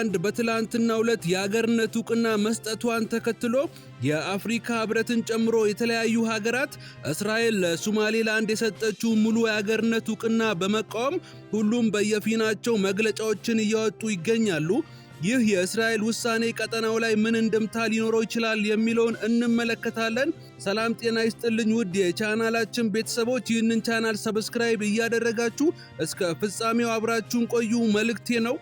ለሶማሌላንድ በትላንትናው ዕለት የአገርነት እውቅና መስጠቷን ተከትሎ የአፍሪካ ህብረትን ጨምሮ የተለያዩ ሀገራት እስራኤል ለሶማሌላንድ የሰጠችው ሙሉ የአገርነት እውቅና በመቃወም ሁሉም በየፊናቸው መግለጫዎችን እያወጡ ይገኛሉ። ይህ የእስራኤል ውሳኔ ቀጠናው ላይ ምን እንድምታ ሊኖረው ይችላል የሚለውን እንመለከታለን። ሰላም ጤና ይስጥልኝ ውድ የቻናላችን ቤተሰቦች፣ ይህንን ቻናል subscribe እያደረጋችሁ እስከ ፍጻሜው አብራችሁን ቆዩ መልእክቴ ነው።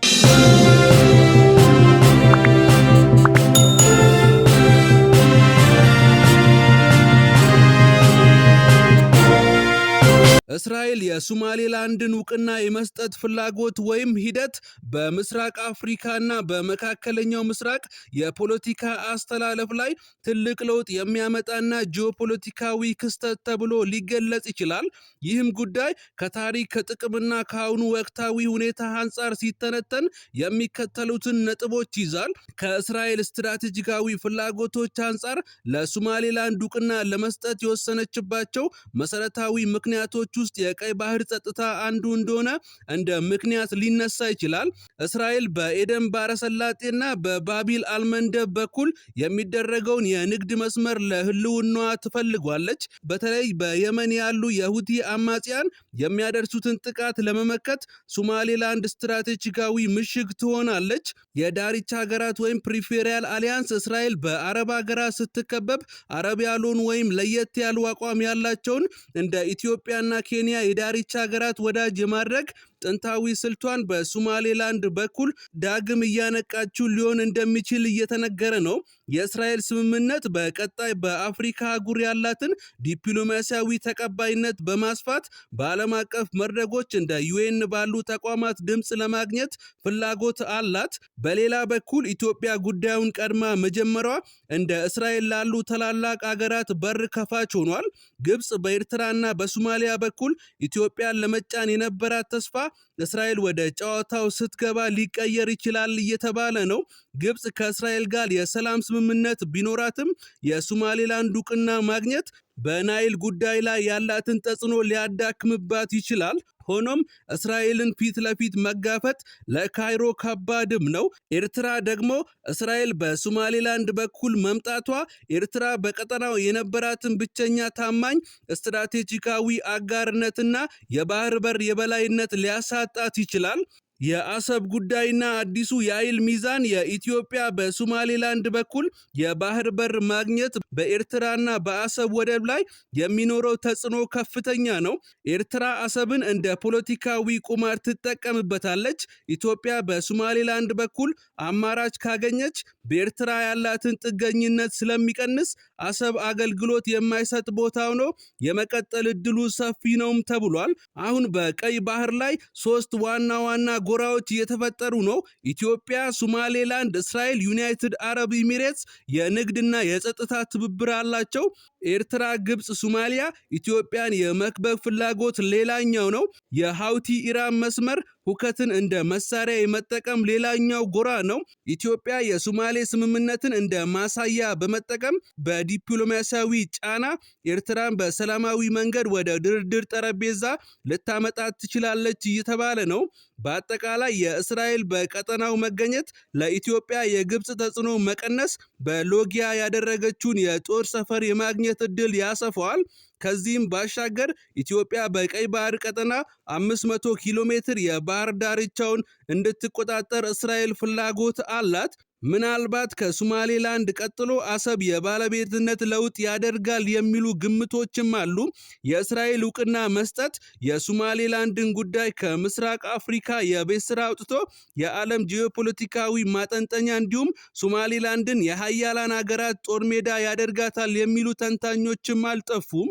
እስራኤል የሶማሌላንድን እውቅና የመስጠት ፍላጎት ወይም ሂደት በምስራቅ አፍሪካና በመካከለኛው ምስራቅ የፖለቲካ አስተላለፍ ላይ ትልቅ ለውጥ የሚያመጣና ጂኦፖለቲካዊ ክስተት ተብሎ ሊገለጽ ይችላል። ይህም ጉዳይ ከታሪክ፣ ከጥቅምና ከአሁኑ ወቅታዊ ሁኔታ አንጻር ሲተነተን የሚከተሉትን ነጥቦች ይዛል። ከእስራኤል ስትራቴጂካዊ ፍላጎቶች አንጻር ለሶማሌላንድ እውቅና ለመስጠት የወሰነችባቸው መሰረታዊ ምክንያቶች ውስጥ የቀይ ባህር ጸጥታ አንዱ እንደሆነ እንደ ምክንያት ሊነሳ ይችላል። እስራኤል በኤደን ባህረ ሰላጤና በባቢል አልመንደብ በኩል የሚደረገውን የንግድ መስመር ለህልውናዋ ትፈልጓለች። በተለይ በየመን ያሉ የሁቲ አማጽያን የሚያደርሱትን ጥቃት ለመመከት ሶማሌላንድ ስትራቴጂካዊ ምሽግ ትሆናለች። የዳርቻ ሀገራት ወይም peripheral alliance እስራኤል በአረብ ሀገራት ስትከበብ አረብ ያልሆኑ ወይም ለየት ያሉ አቋም ያላቸውን እንደ ኢትዮጵያና ኬንያ የዳርቻ ሀገራት ወዳጅ የማድረግ ጥንታዊ ስልቷን በሶማሌላንድ በኩል ዳግም እያነቃችው ሊሆን እንደሚችል እየተነገረ ነው። የእስራኤል ስምምነት በቀጣይ በአፍሪካ አህጉር ያላትን ዲፕሎማሲያዊ ተቀባይነት በማስፋት በዓለም አቀፍ መድረኮች እንደ UN ባሉ ተቋማት ድምፅ ለማግኘት ፍላጎት አላት። በሌላ በኩል ኢትዮጵያ ጉዳዩን ቀድማ መጀመሯ እንደ እስራኤል ላሉ ታላላቅ አገራት በር ከፋች ሆኗል። ግብፅ በኤርትራና በሶማሊያ በኩል ኢትዮጵያን ለመጫን የነበራት ተስፋ እስራኤል ወደ ጨዋታው ስትገባ ሊቀየር ይችላል እየተባለ ነው። ግብፅ ከእስራኤል ጋር የሰላም ስምምነት ቢኖራትም የሶማሌላንድ እውቅና ማግኘት በናይል ጉዳይ ላይ ያላትን ተጽዕኖ ሊያዳክምባት ይችላል። ሆኖም እስራኤልን ፊት ለፊት መጋፈጥ ለካይሮ ከባድም ነው። ኤርትራ ደግሞ እስራኤል በሶማሌላንድ በኩል መምጣቷ ኤርትራ በቀጠናው የነበራትን ብቸኛ ታማኝ ስትራቴጂካዊ አጋርነትና የባህር በር የበላይነት ሊያሳጣት ይችላል። የአሰብ ጉዳይና አዲሱ የኃይል ሚዛን የኢትዮጵያ በሶማሌላንድ በኩል የባህር በር ማግኘት በኤርትራና በአሰብ ወደብ ላይ የሚኖረው ተጽዕኖ ከፍተኛ ነው። ኤርትራ አሰብን እንደ ፖለቲካዊ ቁማር ትጠቀምበታለች። ኢትዮጵያ በሶማሌላንድ በኩል አማራጭ ካገኘች በኤርትራ ያላትን ጥገኝነት ስለሚቀንስ አሰብ አገልግሎት የማይሰጥ ቦታ ሆኖ የመቀጠል እድሉ ሰፊ ነውም ተብሏል። አሁን በቀይ ባህር ላይ ሶስት ዋና ዋና ጎራዎች እየተፈጠሩ ነው። ኢትዮጵያ፣ ሶማሌላንድ፣ እስራኤል፣ ዩናይትድ አረብ ኤሚሬትስ የንግድና የጸጥታ ትብብር አላቸው። ኤርትራ፣ ግብፅ፣ ሶማሊያ ኢትዮጵያን የመክበብ ፍላጎት ሌላኛው ነው። የሀውቲ ኢራን መስመር ሁከትን እንደ መሳሪያ የመጠቀም ሌላኛው ጎራ ነው። ኢትዮጵያ የሶማሌ ስምምነትን እንደ ማሳያ በመጠቀም በዲፕሎማሲያዊ ጫና ኤርትራን በሰላማዊ መንገድ ወደ ድርድር ጠረጴዛ ልታመጣት ትችላለች እየተባለ ነው። በአጠቃላይ የእስራኤል በቀጠናው መገኘት ለኢትዮጵያ የግብፅ ተጽዕኖ መቀነስ፣ በሎጊያ ያደረገችውን የጦር ሰፈር የማግኘት እድል ያሰፋዋል። ከዚህም ባሻገር ኢትዮጵያ በቀይ ባህር ቀጠና 500 ኪሎ ሜትር የባህር ዳርቻውን እንድትቆጣጠር እስራኤል ፍላጎት አላት። ምናልባት ከሶማሌላንድ ቀጥሎ አሰብ የባለቤትነት ለውጥ ያደርጋል የሚሉ ግምቶችም አሉ። የእስራኤል እውቅና መስጠት የሶማሌላንድን ጉዳይ ከምስራቅ አፍሪካ የቤት ስራ አውጥቶ የዓለም ጂኦፖለቲካዊ ማጠንጠኛ እንዲሁም ሶማሌላንድን የሀያላን ሀገራት ጦር ሜዳ ያደርጋታል የሚሉ ተንታኞችም አልጠፉም።